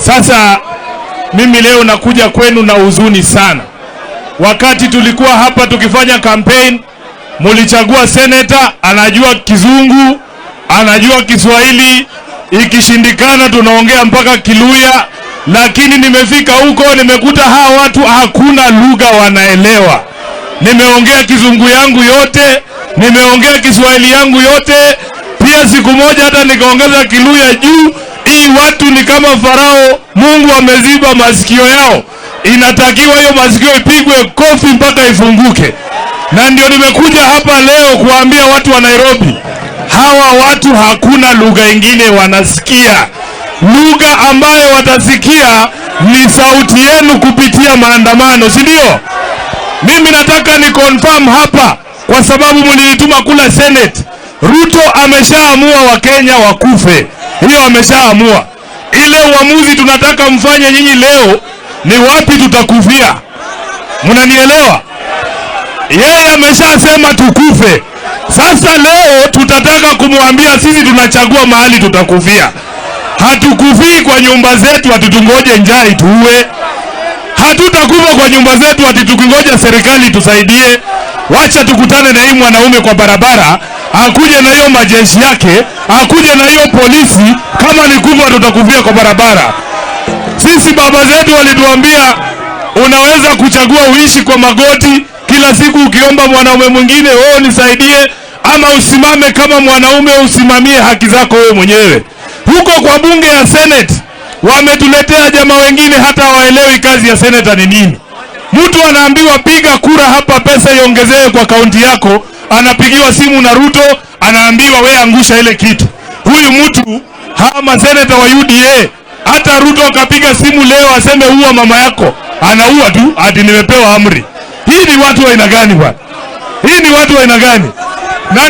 Sasa mimi leo nakuja kwenu na huzuni sana. Wakati tulikuwa hapa tukifanya campaign, mulichagua seneta anajua Kizungu, anajua Kiswahili, ikishindikana tunaongea mpaka Kiluya, lakini nimefika huko nimekuta hawa watu hakuna lugha wanaelewa. Nimeongea Kizungu yangu yote, nimeongea Kiswahili yangu yote, pia siku moja hata nikaongeza Kiluya juu. Hii watu ni kama Farao, Mungu ameziba masikio yao. Inatakiwa hiyo masikio ipigwe kofi mpaka ifunguke. Na ndio nimekuja hapa leo kuambia watu wa Nairobi, hawa watu hakuna lugha ingine wanasikia. Lugha ambayo watasikia ni sauti yenu kupitia maandamano, si ndio? Mimi nataka ni confirm hapa, kwa sababu mlinituma kula Senate. Ruto ameshaamua Wakenya wakufe, hiyo ameshaamua. Ile uamuzi tunataka mfanye nyinyi leo ni wapi tutakufia. Mnanielewa? Yeye ameshasema tukufe. Sasa leo tutataka kumwambia sisi tunachagua mahali tutakufia. Hatukufii kwa nyumba zetu ati tungoje njaa ituue. Hatutakufa kwa nyumba zetu ati tukingoja serikali tusaidie. Wacha tukutane na hii mwanaume kwa barabara, akuje na hiyo majeshi yake, akuje na hiyo polisi. Kama ni kufa tutakufia kwa barabara. Sisi baba zetu walituambia unaweza kuchagua uishi kwa magoti kila siku ukiomba mwanaume mwingine, wewe nisaidie, ama usimame kama mwanaume usimamie haki zako wewe mwenyewe. Huko kwa bunge ya Senate wametuletea jamaa wengine hata hawaelewi kazi ya seneta ni nini. Mtu anaambiwa piga kura hapa, pesa iongezewe kwa kaunti yako, anapigiwa simu na Ruto, anaambiwa we angusha ile kitu. Huyu mtu, hawa maseneta wa UDA, hata Ruto akapiga simu leo aseme ua mama yako, anaua tu, ati nimepewa amri. Hii ni watu wa aina gani bwana? Hii ni watu wa aina gani?